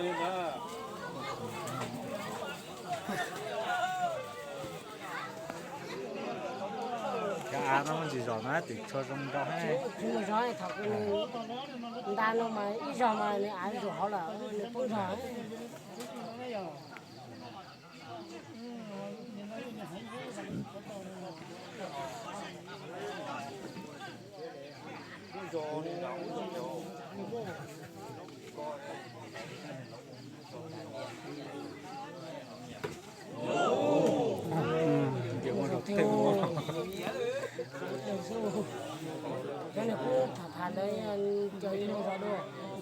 Cov av no muaj ntsis zom na, tus tshuaj zoo nraug heev. Tsis muaj zog, thaum nws nta no mas ib zog mas nws av zuag hauv lawm, nws poob zog.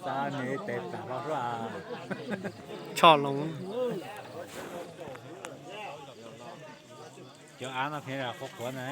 Xav nws tes plam los suab. Tshoj loo. Cov av no pheej qhuav qhuav na.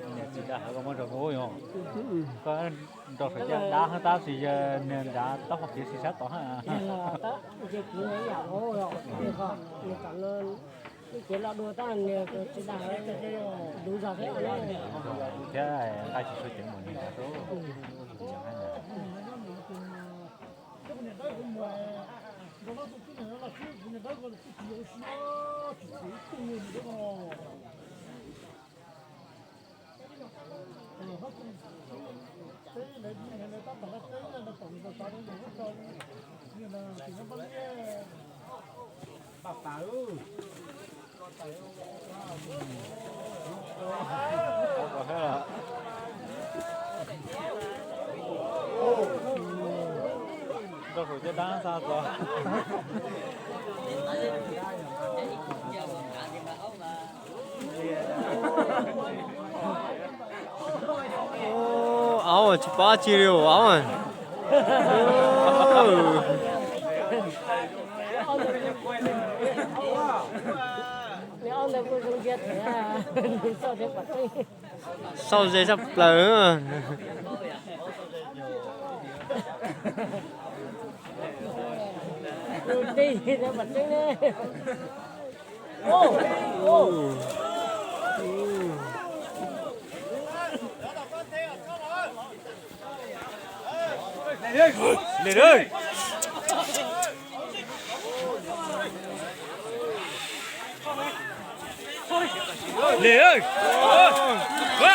Niam txiv dab hab koj muab rau kuv yom. Koj nrog saum caj dab hab tab sis yog niag nrad taub hau kev sib sab tod hab. Thiab nqaij tsis tshua ceev mus niag nrad. Nrog saum caj dab xa tod. Aub, tsis paub dab tsi li aub. Nws ob ntawd kuj zoo ntsia thiab, nws xauj zeb pam tseeb. Xauj zeb tshaj plaws. Nws tij zeb pam tseeb ne. Li, va.